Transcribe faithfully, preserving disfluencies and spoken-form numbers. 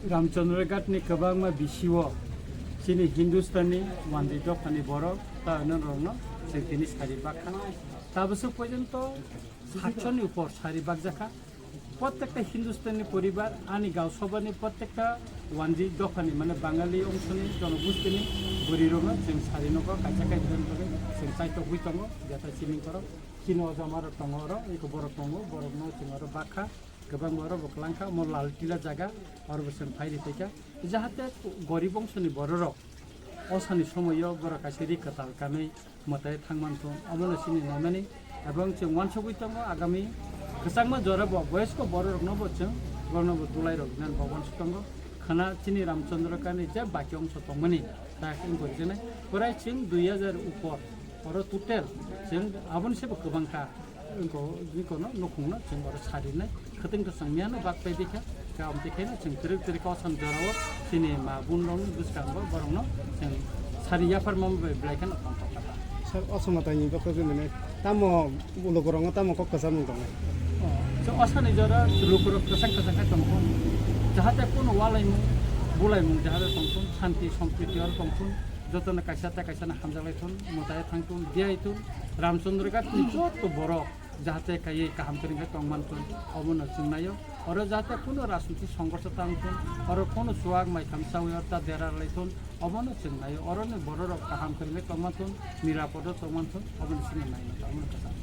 Ramchandra Ghat ni kwbangma bisio chini Hindustan ni wandi dophani borok ta norokno chwng tini sari bakha. Tabaswk porjonto satshoni upor sari bakjakha. Prottekta Hindustani poribar, ani gaon sabhani prottekta wandi dophani, mane Bangali ongshoni jonogostini bwrwirokno chwng sari nogo kaisa kaisa bagwi chwng chaitokgwi tongo, jeta chini borok, chini ojamarok tongo oro, eko borok tongo, borokno chwng oro bakha, kwbang borok bo kwlangkha, omo Lal Kila jaga, oro bo chwng phairi phaikha, jahate gorib ongshoni bororok, o sani somoio borok kaisa ri kwtal kanwi mwtai thangmanthung, omono chini naimani. Ebong chwng uansugwi tongo, agami kwchangma jorabo boyosko bororoknobo chwng boroknobo dulairok hinwi bo uansuk tongo. Khwna chini Ramchandra Ghat ni je baki ongso tongmani tak wngkha rijani, prai chwng dui hajar upor, oro total chwng aboni sebo kwbangkha. Wngkha, wngkha no nukhungno chwng oro sarinai, khwtwng to chwng miyano bak pai dikha, ka amtwi khaino chwng twrwk twrwk kosam jorao chini ma bunrokni bwskango borokno chwng sari yapharma bai belai kheno tongthok kha. Sir, o somatani bagwi mane tamo ulo borokno tamo kok kwchangmung tongo? So, o sani jora lukurok kwchang kwchang khe tongthun, jahate kuno walaimung bulaimung jahate tongthun, shanti sompriti oro tongthun, jotono kaisa tei kaisano hamjaklaithun, mwtai thangthun, diyaithun, Ramchandra Ghat ni joto borok jahate kaiwi kaham kwrwngkhe tongmanthun, omono chwng naio. Oro jahate kuno rajniti songhorsho tangthun, oro kuno chuak maitham chawi oro ta dera laithun, omono chwng naio. Oroni bororok kaham kwrwngkhe tongmanthun, nirapodo tongmanthun, omono chwngno naio, omono kwchang.